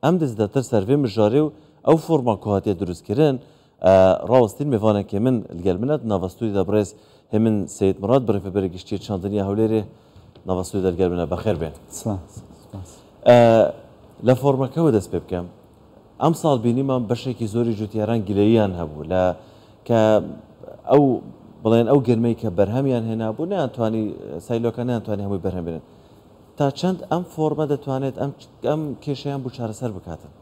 Em dê zêdetir ser vê mijarê û ew forma ku hatiye dirustkirin rawestîn. Mêvanekê min li gel min e di nava stûdyo de birêz Hêmin Seyîd Murad, Birêveberê Giştî yê Çandiniya Hewlêrê nava stûdyo de li gel min e. Bexêr bên. Spas, spas. Li formeke we dest pê bikim. Emsal bînîman beşekî zorî cotyaran gileyiyan hebû li ke ew bilên ew germeyî ke berhemiyan hênabû neyantuanî saylokan neyantuanî hemû berhem bînin. Ta çend em forme دەتوانێت ئەم ئەم کێشەیان بۆ چارەسەر بکاتن؟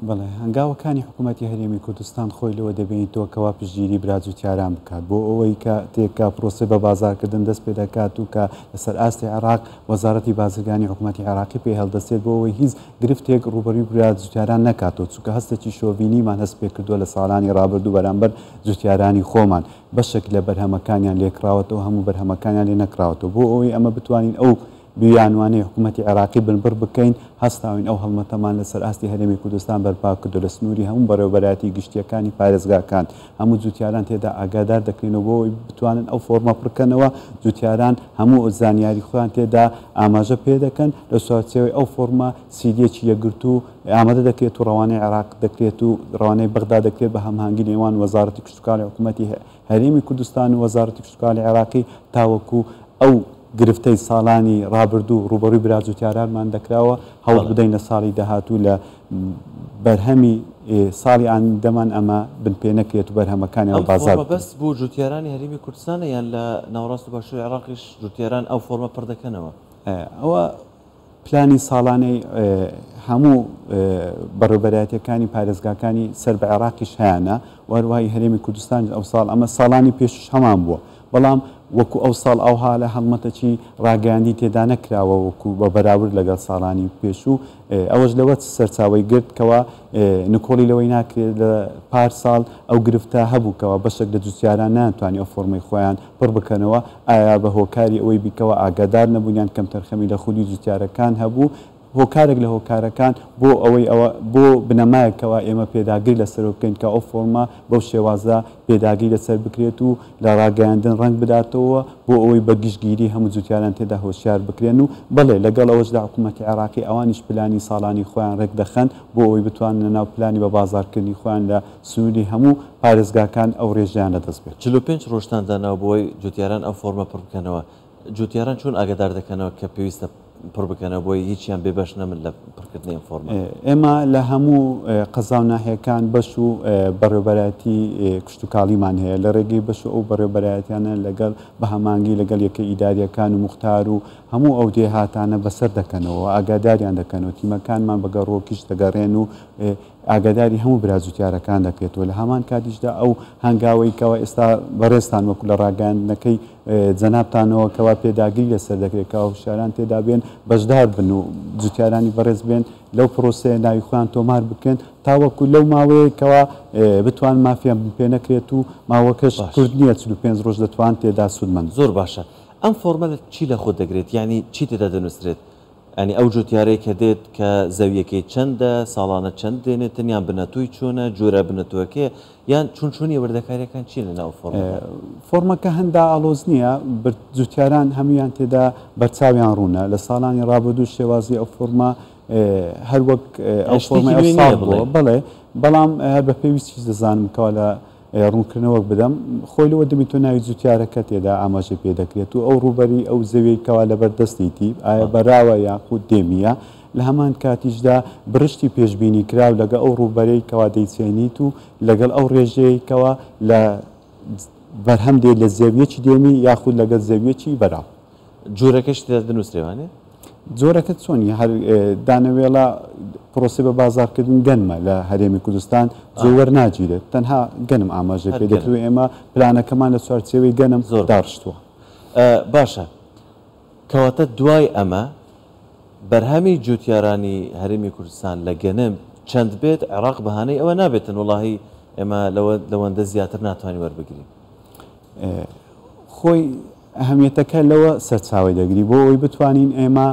بەڵێ، هەنگاوەکانی حکوومەتی هەرێمی کوردستان خۆی لەوە دەبینیتەوە کەوا پشتگیری برا جوتیاران بکات بۆ ئەوەی کە تێکا پرۆسەی بە بازاڕکردن دەست پێ دەکات و کە لەسەر ئاستی عێراق وەزارەتی بازرگانی حکوومەتی عێراقی پێ هەڵدەستێت بۆ ئەوەی هیچ گرفتێک ڕووبەرووی برا جوتیاران نەکاتەوە چونکە هەستێکی شۆڤینیمان هەست پێ کردووە لە ساڵانی ڕابردوو بەرامبەر جوتیارانی خۆمان بەشێک لە بەرهەمەکانیان لێکڕاوەتەوە هەموو بەرهەمەکانیان لێ نەکڕاوەتەوە بۆ ئەوەی ئەمە بتوانین ئەو بیانوانەی حکوومەتی عێراقی بنبڕ بکەین، هەستاوین ئەو هەڵمەتەمان لەسەر ئاستی هەرێمی کوردستان بەرپا کردو لە سنووری هەموو بەڕێوەبەرایەتی گشتییەکانی پارێزگاکان هەموو جووتیاران تێدا ئاگادار دەکرێنەوە بۆ ئەوەی بتوانن ئەو فۆڕمە پڕکەنەوە، جووتیاران هەموو زانیاری خۆیان تێدا ئاماژە پێدەکەن، لە چوارچێوەی ئەو فۆڕمە سیدییەکی یەکگرتوو ئامادە دەکرێت و ڕەوانەی عێراق دەکرێت و ڕەوانەی بەغدا دەکرێت بە هەماهەنگی نێوان وەزارەتی کشتوکاڵی حکوومەتی هەرێمی کوردستان و وەزارەتی کشتوکاڵی عێراقی تاوەکو ئەو گرفتەی ساڵانی ڕابردوو ڕووبەڕووی برا جوتیارانمان دەکراوە هەوڵ بدەین لە ساڵی داهاتوو لە بەرهەمی ساڵی ئایندەمان ئەمە بنپێ نەکرێت و بەرهەمەکانیان ئەم بازاڕ فۆرمە بکرێت. بەس بۆ جوتیارانی هەرێمی کوردستانە یان لە ناوەڕاست و باشووری عێراقیش جوتیاران ئەو فۆرمە پڕ دەکەنەوە؟ ئەوە پلانی ساڵانەی هەموو بەڕێوبەرایەتیەکانی پارێزگاکانی سەر بە عێراقیش هەیانە و هەروەها ئی هەرێمی کوردستانیش ئەوساڵ ئەمە ساڵانی پێشوش هەمان بووە بەڵام وەکو ئەوساڵ ئەوها لە هەڵمەتەکی ڕاگەیاندی تێدا نەکراوە وەکو بە بەراورد لەگەڵ ساڵانی پێشوو ئەوەش لەوە سەرچاوەی گرت کەوا نکۆڵی لەوەی ناکرێت لە پار ساڵ ئەو گرفتە هەبوو کەوا بەشێک لە جوتیاران نەیانتوانی ئەو فۆرمەی خۆیان پڕ بکەنەوە، ئایا بە هۆکاری ئەوەی بی کەوا ئاگادار نەبوون یان کەمتەرخەمی لە خودی جوتیارەکان هەبوو، هۆکارێک لە هۆکارەکان بۆ ئەوەی ئەوە بۆ بنەمایەک کەوا ئێمە پێداگری لەسەر بکەین کە ئەو فۆرمە بەو شێوازە پێداگری لەسەر بکرێت و لە ڕاگەیاندن ڕەنگ بداتەوە بۆ ئەوەی بە گشتگیری هەموو جوتیاران تێدا هۆشیار بکرێن و بەڵێ لەگەڵ ئەوەشدا حکوومەتی عێراقی ئەوانیش پلانی ساڵانی خۆیان ڕێک دەخەن بۆ ئەوەی بتوانن لەناو پلانی بە بازاڕکردنی خۆیان لە سنووری هەموو پارێزگاکان ئەو رێژەیان لەدەست بێت. 45 رۆژتان داناوە بۆوەی جوتیاران ئەو فۆرمە پڕ بکەنەوە، جوتیاران چۆن ئاگادار دەکەنەوە کە پێویستە پڕ بکەنەوە بۆی هیچیان بێ بەش نەبن لە پڕکردنی ئەم فۆرمە؟ ئێمە لە هەموو قەزا و ناحیەکان بەش و بەڕێوبەرایەتی کشتوکاڵیمان هەیە، لە رێگەی بەش و ئەو بەڕێوبەرایەتیانە لەگەڵ بە هەمانگی لەگەڵ یەکە ئیدارییەکان و موختار و هەموو ئەو دێهاتانە بەسەر دەکەنەوە و ئاگاداریان دەکەنەوە، تیمەکانمان بە گەڕۆکیش دەگەڕێن و ئاگاداری هەموو برا جوتیارەکان دەکرێتەوە، لە هەمان کاتیشدا ئەو هەنگاوەی کەوا ئێستا بەڕێزتان وەکو لە ڕاگەیاندنەکەی جەنابتانەوە کەوا پێداگری لەسەر دەکرێت کەوا هوشیاران تێدا بێن بەشدار بن و جوتیارانی بەڕێز بێن لەو پرۆسەیە ناوی خۆیان تۆمار بکەن تاوەکو لەو ماوەیە کەوا بتوان مافیان بنپێ نەکرێت و ماوەکەش کورت نییە 45 ڕۆژ دەتوان تێدا سوودمەند زۆر باشە ئەم فۆرمە چی لە خۆ دەگرێت یانی چی تێدا دەنووسرێت؟ یانی ئەو جوتیارەی کە دێت کە زەویەکەی چەندە، ساڵانە چەند دێنێتن یان بنەتووی چۆنە، جۆرە بنەتووەکەیە یان چون چۆنیە وردەکاریەکان چین لە ناو فۆرمەکە؟ فۆرمەکە هەندە ئاڵۆز نییە، جوتیاران هەموویان تێدا بەرچاویان ڕوونە، لە ساڵانی ڕابردوو شێوازی ئەو فۆرمە هەر وەک ئەو فۆرمەی ئەو ساڵ بووە، بەڵێ، بەڵام هەر بە پێویستیش دەزانم کەوا لە ڕوونکردنەوەک بدەم، خۆی لەوە دەمی تۆ ناوی جوتیارەکە تێدا ئاماژەی پێ دەکرێت و ئەو ڕووبەری ئەو زەویەی کەوا لەبەر دەستیتی ئایا بەراوە یاخود دێمییە، لە هەمان کاتیشدا بڕشتی پێشبینی کراو لەگەڵ ئەو ڕووبەرەی کەوا دەیچێنیت و لەگەڵ ئەو ڕێژەیەی کەوا لە بەرهەم دێت لە زەویەکی دێمی یاخود لەگەڵ زەویەکی بەراو. جۆرەکەش تێدا دەنووسرێ وانیە؟ جۆرەکە چۆنی هەر دانەوێڵە پرۆسەی بە بازاڕکردن گەنمە لە هەرێمی کوردستان جۆ وەرناگیرێت تەنها گەنم ئاماژەی پێ دەکرێت و ئێمە پلانەکەمان لە چوارچێوەی گەنم زۆر داڕشتووە. باشە کەواتە دوای ئەمە بەرهەمی جوتیارانی هەرێمی کوردستان لە گەنم چەند بێت عێراق بەهانەی ئەوە نابێتن وەڵاهی ئێمە لەوەندە زیاتر ناتوانین وەربگرین؟ خۆی ئەهەمیەتەکە لەوە سەرچاوەی دەگری بۆ ئەوەی بتوانین ئێمە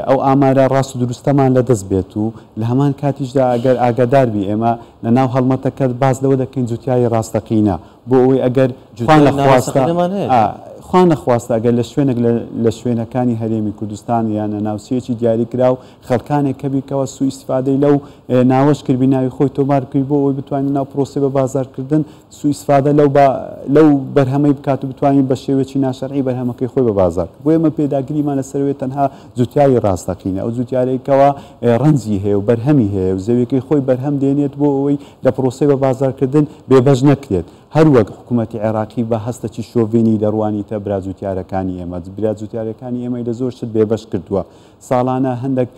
ئەو ئامارە ڕاست و دروستەمان لە دەست بێت و لە هەمان کاتیشدا ئەگەر ئاگادار بی ئێمە لە ناو هەڵمەتەکە باس لەوە دەکەین جوتیاری ڕاستەقینە بۆ ئەوەی ئەگەر خوا جوتیاری نەخواستە ناڕاستەقینەمان هەیە. خوا نەخواستە ئەگەر لە شوێنێک لە شوێنەکانی هەرێمی کوردستان یان لە ناوچەیەکی دیاریکراو خەڵکانێک هەبی کەوا سوء ئیستفادەی لەو ناوەش کردبی ناوی خۆی تۆمار بکەی بۆ ئەوەی بتوانین ناو پرۆسەی بە بازارکردن سوء ئیستفادە لەو با لەو بەرهەمەی بکات و بتوانین بە شێوەیەکی ناشەرعی بەرهەمەکەی خۆی بە بازار بۆیە ئێمە پێداگریمان لەسەر ئەوەیە تەنها جوتیاری ڕاستەقینە ئەو جوتیارەی کەوا ڕەنجی هەیە و بەرهەمی هەیە و زەویەکەی خۆی بەرهەم دێنێت بۆ ئەوەی لە پرۆسەی بە بازارکردن بێبەش نەکرێت. هەروەک حکومەتی عێراقی بە هەستەکی شۆڤێنی دەڕوانیتە برا جوتیارەکانی ئێمە، برا جوتیارەکانی ئێمەی لە زۆر شت بێبەش کردووە، ساڵانە هەندێک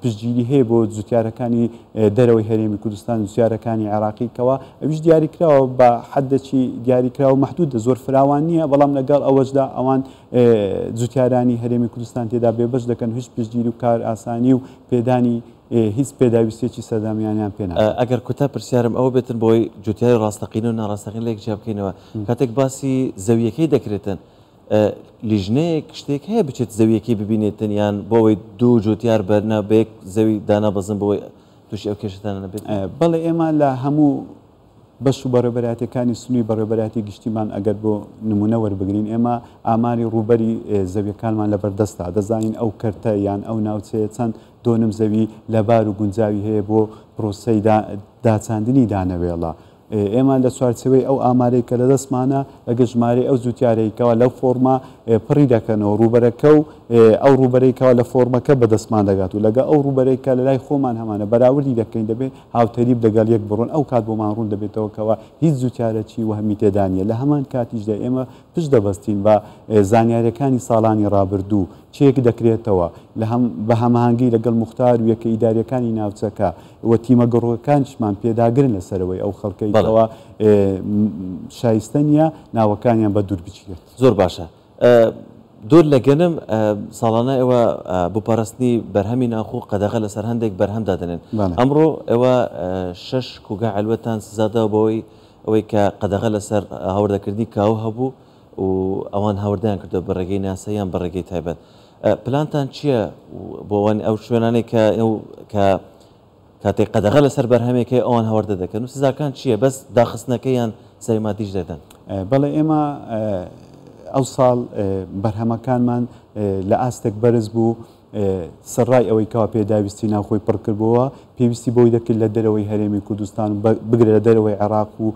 پشتگیری هەیە بۆ جوتیارەکانی دەرەوەی هەرێمی کوردستان، جوتیارەکانی عێراقی کەوا ئەویش دیاریکراوە بە حەدەکی دیاریکراو مەحدودە، زۆر فراوان نییە، بەڵام لەگەڵ ئەوەشدا ئەوان جوتیارانی هەرێمی کوردستان تێدا بێبەش دەکەن، هیچ پشتگیری و کارئاسانی و پێدانی هیچ پێداویستیەکی سەردەمیانیان پێ ناکرێت. ئەگەر کوتا پرسیارم ئەوە بێتن بۆی جوتیاری ڕاستەقینە و ناڕاستەقینە لێک جیا بکەینەوە کاتێک باسی زەویەکەی دەکرێتن لیژنەیەک شتێک هەیە بچێت زەویەکەی ببینێتن یان بۆ ئەوەی دوو جوتیار بەرنە بە یەک زەوی دانابەزن بۆ ئەوەی تووشی ئەو کێشەتانە نەبێت؟ بەڵێ ئێمە لە هەموو بەش و بەڕێوەبەرایەتیەکانی سنووی بەڕێوەبەرایەتی گشتیمان ئەگەر بۆ نموونە وەربگرین ئێمە ئاماری ڕووبەری زەویەکانمان لەبەردەستە دەزانین ئەو کەرتە یان ئەو ناوچەیە چەند دۆنم زەوی لەبار و گونجاوی هەیە بۆ پرۆسەی داچاندنی دانەوێڵە. ئێمە لە چوارچێوەی ئەو ئامارەی کە لەدەستمانە لەگەڵ ژمارەی ئەو جوتیارەی کەوا لەو فۆرمە پڕی دەکەنەوە ڕووبەرەکە و ئەو ڕووبەرەی کەوا لە فۆرمەکە بەدەستمان دەگات و لەگەڵ ئەو ڕووبەرەی کە لەلای خۆمان هەمانە بەراوردی دەکەین دەبێت هاوتەریب لەگەڵ یەک بڕۆن ئەو کات بۆمان ڕوون دەبێتەوە کەوا هیچ جوتیارەکی وەهمی تێدا نییە لە هەمان کاتیشدا ئێمە پشت دەبەستین بە زانیاریەکانی ساڵانی ڕابردوو چێک دەکرێتەوە لە هەم بە هەماهەنگی لەگەڵ موختار و یەکە ئیداریەکانی ناوچەکە و تیمە گەڕۆکەکانیشمان پێداگرن لەسەرەوەی ئەو خەڵکەی کەوا شایستە نییە ناوەکانیان بە دوور بگیرێت. زۆر باشە دوور لە گەنم ساڵانە ئێوە بۆ پاراستنی بەرهەمی ناوخۆ قەدەغە لەسەر هەندێک بەرهەم دادەنێن ئەمڕۆ ئێوە شەش کوگا عەلوەتان سزاداوە بەوەی ئەوەی کە قەدەغە لەسەر هاوردەکردنی کاو هەبوو و ئەوان هاوردەیان کردووە بە ڕێگەی ناسا یان بە ڕێگەی تایبەت. پلانتان چییە بۆ ئەوان ئەو شوێنانەی کە کە کاتێک قەدەغە لەسەر بەرهەمێک هەیە ئەوان هاوردە دەکەن و سزاکان چییە بەس داخستنەکە یان سزای مادیش دەدەن؟ بەڵێ ئێمە ئەوساڵ بەرهەمەکانمان لە ئاستێک بەرز بوو سەرڕای ئەوەی کەوا پێداویستی ناوخۆی پڕکردبۆوە، پێویستی بەوەی دەکرد لە دەرەوەی هەرێمی کوردستان و بگرە لە دەرەوەی عێراق و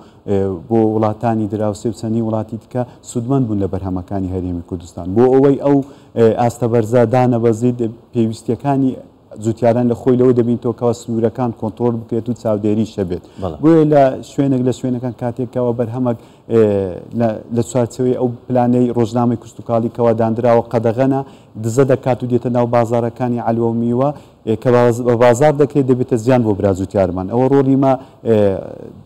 بۆ وڵاتانی دراوسێ و چەندین وڵاتی دیکە سوودمەند بوون لە بەرهەمەکانی هەرێمی کوردستان. بۆ ئەوەی ئەو ئاستە بەرزە دانەبەزیت، پێویستییەکانی جوتیاران لە خۆی لەوە دەبینێتەوە کەوا سنوورەکان کۆنتڕۆڵ بکرێت و چاودێریش هەبێت. بۆیە لە شوێنێک لە شوێنەکان کاتێک کەوا بەرهەمەک لە چوارچێوەی ئەو پلانەی ڕۆژنامەی کشتوکاڵی کەوا داندراوە قەدەغەنە، دزە دەکات و دێتە ناو بازاڕەکانی عەلوە و میوە کە بە بازاڕ دەکرێت دەبێتە زیان بۆ برا جوتیارمان. ئەوە ڕۆڵی مە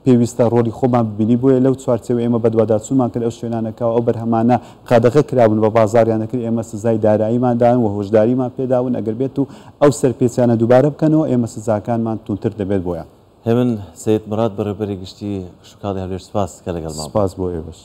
پێویستە ڕۆڵی خۆمان ببینین، بۆیە لەو چوارچێوە ئێمە بەدواداچوونمان کرد ئەو شوێنانە کەوا ئەو بەرهەمانە قەدەغە کرابوون بە بازاڕیان دەکرد ئێمە سزای داراییمان داون و هۆشداریمان پێداون ئەگەر بێت و ئەو سەرپێچیانە دووبارە بکەنەوە ئێمە سزاکانمان توندتر دەبێت بۆیان. هێمن سەید موراد بەڕێوەبەری گشتی کشتوکاڵی هەولێر سوپاس کە لەگەڵمان بووی. سوپاس بۆ ئێوەش.